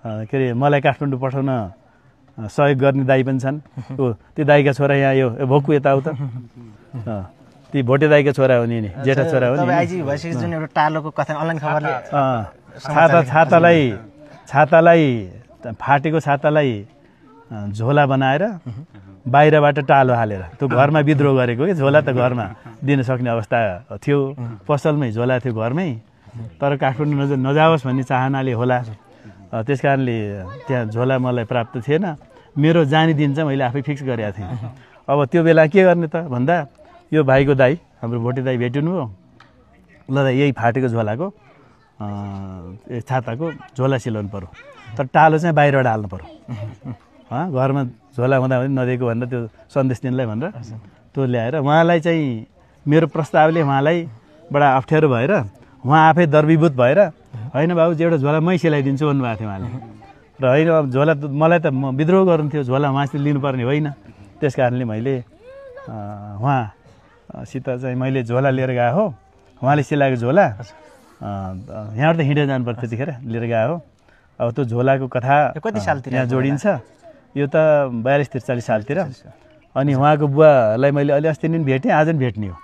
के अरे मलाई काठमाडौँ पठाउन सहयोग गर्ने दाइ पनि छन्। त्यो दाइका छोरा यहाँ यो भोकु यताउता ती भोटे दाइका छोरा हो नि जेठा छोरा हो नि। आइजी भइसक्यो जुन एउटा टालोको कथन अनलाइन खबरले छातालाई फाटेको छातालाई झोला बनाएर बाहिरबाट टालो हालेर त्यो घरमा विद्रोह गरेको कि झोला त घरमा दिन सक्ने अवस्था थियो, पसलमै झोला थियो घरमै, तर काठमाडौँ नजाओस् भन्ने चाहनाले होला त्यस कारणले त्यहाँ झोला मलाई प्राप्त थिएन। मेरो जाने दिन चाहिँ मैले आफै फिक्स गरेको थिएँ। अब त्यो बेला के गर्ने त भन्दा यो भाइको दाइ हाम्रो भोटे दाइ भेटिनु हो, ल दाइ यही फाटेको झोलाको छाताको झोला सिलाउनु पऱ्यो, तर टालो चाहिँ बाहिरबाट हाल्नु पऱ्यो। घरमा झोला हुँदा नदिएको भनेर त्यो सन्देश दिनलाई भनेर त्यो ल्याएर उहाँलाई चाहिँ मेरो प्रस्तावले उहाँलाई बडा अप्ठ्यारो भएर उहाँ आफै दर्बीभूत भएर होइन बाबु एउटा झोला मै सिलाइदिन्छु भन्नुभएको थियो उहाँले। र होइन अब झोला त मलाई त विद्रोह गर्नु थियो, झोला उहाँसित लिनुपर्ने होइन। त्यस कारणले मैले उहाँसित चाहिँ मैले झोला लिएर गएको हो, उहाँले सिलाएको झोला यहाँबाट त हिँडेर जानुपर्छ त्यतिखेर लिएर गएको हो। अब त्यो झोलाको कथा कति सालतिर यहाँ जोडिन्छ, यो त 42-43 सालतिर। अनि उहाँको बुवालाई मैले अलि अस्ति नै भेटेँ, आज पनि भेट्ने हो।